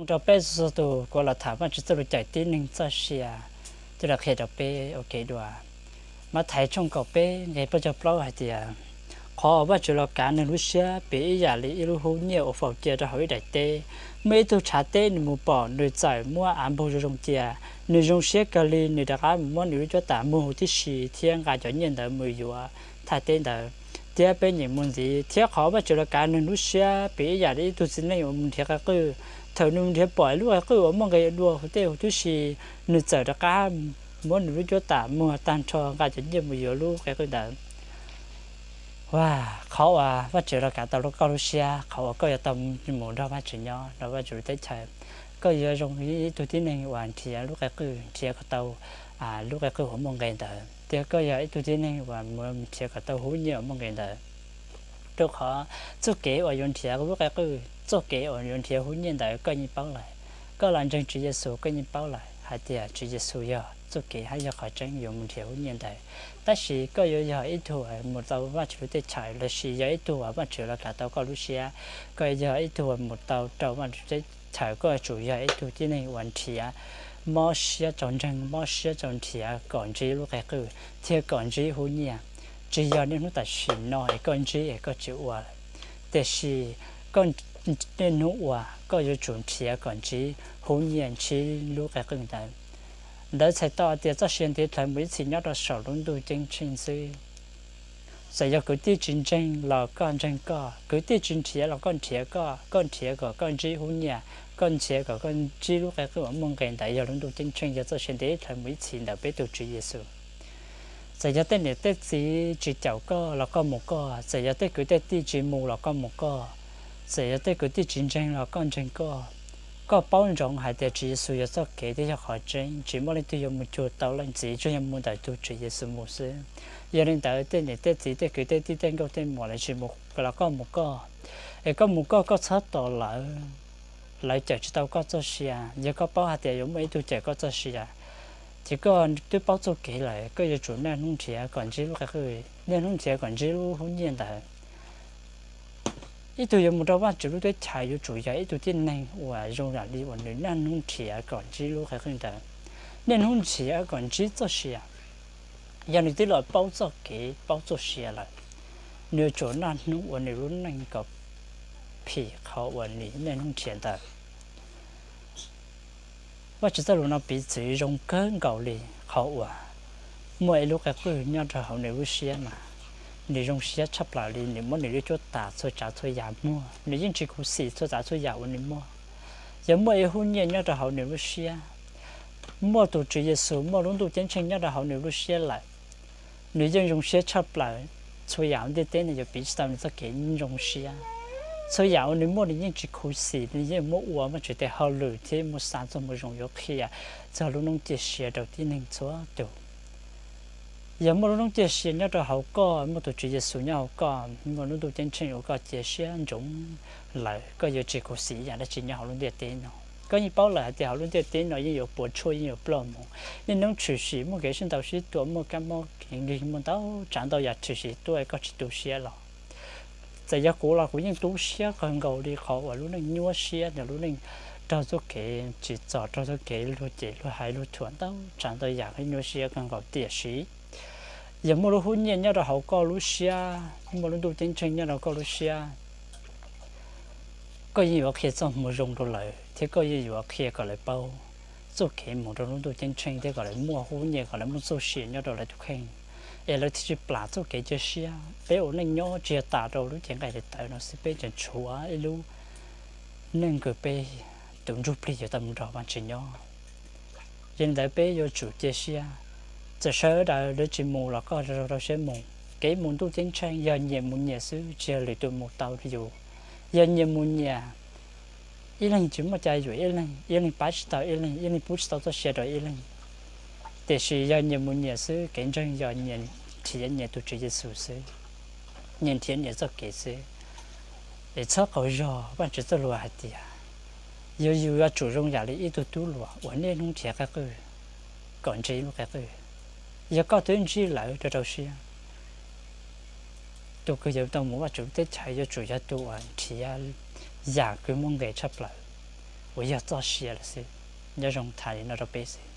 Rau peb txhua tus, kuv los tham Vajtswv txoj lus cawm tib neeg txoj sia, thiab qhia rau peb ua kev dua. Mathais tshooj kaum peb nqe plaub caug plaub hais tias, qhov uas Vajtswv los kav neeg lub siab piv ib yam li ib lub hub nyiaj uas faus cia rau hauv ib daim teb. Muaj ib tug tshav teb nws mus pom, nws txawm muab av npog zoo zoo cia. Nws zoo siab kawg li, nws rov qab mus muab nws lub cuab tam muag huv tib si thiab nqa cov nyiaj ntawd mus yuav thaj teb ntawd, thiab peb nyeem mus ntxiv. Thiab qhov Vajtswv los kav neeg lub siab piv ib yam li ib tug txiv neej uas mus nrhiav qe qwj. Thaum nws mus nrhiav pom ib lub qe qwj uas muaj nqis dua huv tib si, nws txawm rov qab muab nws lub cuab tam muag tag nrho nqa cov nyiaj mus yuav lub qe qwj ntawd. Qhov uas Vajtswv los kav tau koj lub siab, qhov uas koj yuav tau mus nrog Vajtswv nyob rau Vajtswv lub teb chaws, koj yuav zoo li ib tug tib neeg uas nrhiav lub qe qwj, nrhiav kom tau lub qe qwj uas muaj nqis ntawd, thiab koj yog ib tug tib neeg uas mus nrhiav kom tau hub nyiaj uas muaj nqis ntawd. Rau qhov txoj kev uas yuav nrhiav lub qe qwj, txoj kev uas yuav nrhiav hub nyiaj ntawd koj yeej paub lawm. Koj los ntseeg Tswv Yexus koj yeej paub lawm hais tias Tswv Yexus yog txoj kev thiab yog qhov tseeb yuav mus nrhiav hub nyiaj ntawd. Tab sis koj yuav yog ib tug mus tau Vajtswv lub teb chaws lossis yog ib tug uas Vajtswv los kav tau koj lub siab, koj yog ib tug uas mus tau rau Vajtswv teb chaws, koj yuav tsum yog ib tug tib neeg uas nrhiav, mob siab txaus ntseeg, mob siab txaus nrhiav kom ntsib lub qe qwj thiab kom ntsib hub nyiaj. Tsis yog niaj hnub tam sim no es koj ntsib es koj tsis ua lawm, tiam sis koj, niaj hnub uas koj yuav tsum nrhiav kom ntsib hub nyiaj, ntsib lub qe qwj ntawd. Ntawd txhais tau tias txoj sia ntev dlhawv mus ib txhis nyob rau saum lub ntuj ceeb tsheej xwb. Txawm yog kwv tij tsis ntseeg los koj ntseeg koj, kwv tij tsis nrhiav los koj nrhiav koj, koj nrhiav kom koj ntsib hub nyiaj, koj nrhiav kom koj ntsib lub qe qwj uas muaj nqis ntawd yog lub ntuj ceeb tsheej, yog txoj sia ntev dlhawv mus ib txhis ntawm peb tus Tswv Yexus. Txawm yog tej niam tej txiv tsis caum koj los koj mus koj, txawm yog tej kwv tej tij tsis mus los koj mus koj, txawm yog tej kwv tij tsis ntseeg los koj ntseeg koj, koj paub ntsoov hais tias Tswv Yexus yog txoj kev thiab yog qhov tseeb, tsis muaj leej twg yuav mus cuag tau leej txiv tsuas yog mus ntawm tus Tswv Yexus mus xwb. Yog li ntawd tej niam tej txiv tej kwv tej tij tej nkauj tej muam lawv tsis mus los koj mus koj, es koj mus koj, koj txhob tos lawv, lawv cawm tsis tau koj txoj sia. Yog koj paub hais tias yuav muaj ib tug cawm koj txoj sia, ces koj twb paub txoj kev lawm, koj yuav tsum niaj hnub nrhiav kom ntsib lub qe qwj, niaj hnub nrhiav kom ntsib lub hub nyiaj ntawd. Ib tug yuav mus rau Vajtswv lub teb chaws yuav tsum yog ib tug tib neeg uas zoo yam li uas nws niaj hnub nrhiav kom ntsib lub qe qwj ntawd, niaj hnub nrhiav kom ntsib txoj sia. Yog nws twb los paub txoj kev paub txoj sia lawm, nws yuav tsum niaj hnub ua nws lub neej kom phim qhov uas nws niaj hnub nrhiav ntawd. Vajtswv txoj lus no piv txwv zoo kawg nkaus li qhov uas muaj ib lub qe qwj nyob rau hauv nws lub siab mas nws zoo siab tshaj plaws li, nws muab nws lub cuab tam txhua tsav txhua yam muag, nws yeej tsis khuv xim txhua tsav txhua yam uas nws muaj. Yog muaj ib hub nyiaj nyob rau hauv nws lub siab, muaj tus Tswv Yexus, muaj lub ntuj ceeb tsheej nyob rau hauv nws lub siab lawm, nws yeej zoo siab tshaj plaws. Txhua yam ntiaj teb no yuav piv tsis tau nws txoj kev zoo siab. Txhua yam uas nws muaj nws yeej tsis khuv xim, nws yeej muab ua Vajtswv tes hauj lwm thiab muaj xav txog moo zoo yuav qhia txog lub neej cia siab rau tib neeg txhua tus. Yog muaj lub neej cia siab nyob rau hauv koj, muaj tus Tswv Yexus nyob hauv koj, muaj lub ntuj ceeb tsheej ua koj cia siab ntsoov lawm, koj yuav tsis khuv xim yam dab tsi nyob hauv lub ntiaj teb no. Koj yeej paub lawm hais tias hauv lub ntiaj teb no yeej yuav puas tshuaj, yeej yuav ploj mus, niaj hnub tshwm sim, muaj kev sib ntaus sib tua, muaj kab mob kev nkeeg, muaj ntau tsav ntau yam tshwm sim tuaj, koj tsis tu siab los txawm yog kuv los kuv yeej tu siab kawg nkaus li qhov uas lub neej nyuaj siab, lub neej raug txoj kev tsim txom, raug txoj kev luag cem luag hais luag thuam, ntau tsav ntau yam nyuaj siab kawg nkaus. Tiam sis yog muaj lub hub nyiaj nyob rau hauv koj lub siab, muaj lub ntuj ceeb tsheej nyob rau koj lub siab, koj yeej yuav qhia txoj moo zoo rau lawv thiab koj yeej yuav qhia kom lawv paub txoj kev mus rau lub ntuj ceeb tsheej thiab kom lawv muaj hub nyiaj, kom lawv muaj txoj sia nyob rau lawv tus kheej, es lawv thiaj tsis plam txoj kev cia siab. Peb ua neej nyob tsis yog tas rau lub cev nqaij daim tawv no xwb, peb tseem tshuav ib lub neej kws peb tus ntsuj plig yuav tau mus nrog Vajtswv nyob. Yog li ntawd peb yuav tsum cia siab, txawm sawv daws lawv tsis mus los koj rau siab mus. Kev mus ntuj ceeb tsheej yog nyias mus nyias xwb, tsis yog lwm tus mus tau yus. Yog nyias mus nyias, ib leeg tsis muaj cai yuam ib leeg, ib leeg pab tsis tau ib leeg, ib leeg pub tsis tau txoj sia rau ib leeg. Tiam sis yog nyias mus nyias xwb, kev ntseeg yog nyias nrhiav nyias tus Tswv Yexus xwb, nyias nrhiav nyias txoj kev xwb. Es txhob qaug zog Vajtswv txoj lus hais tias, yog yus yuav tsum zoo yam li ib tug tub hluas uas niaj hnub nrhiav qe qwj kom ntsib lub qe qwj. Yog koj twb ntsib lawm rau rau siab, tus kws yuav tau mus Vajtswv lub teb chaws yuav tsum yog tus uas nrhiav yam kws muaj nqis tshaj plaws. uas yog txoj sia lawm xwb. Nyob zoo, tham li no rau peb xwb.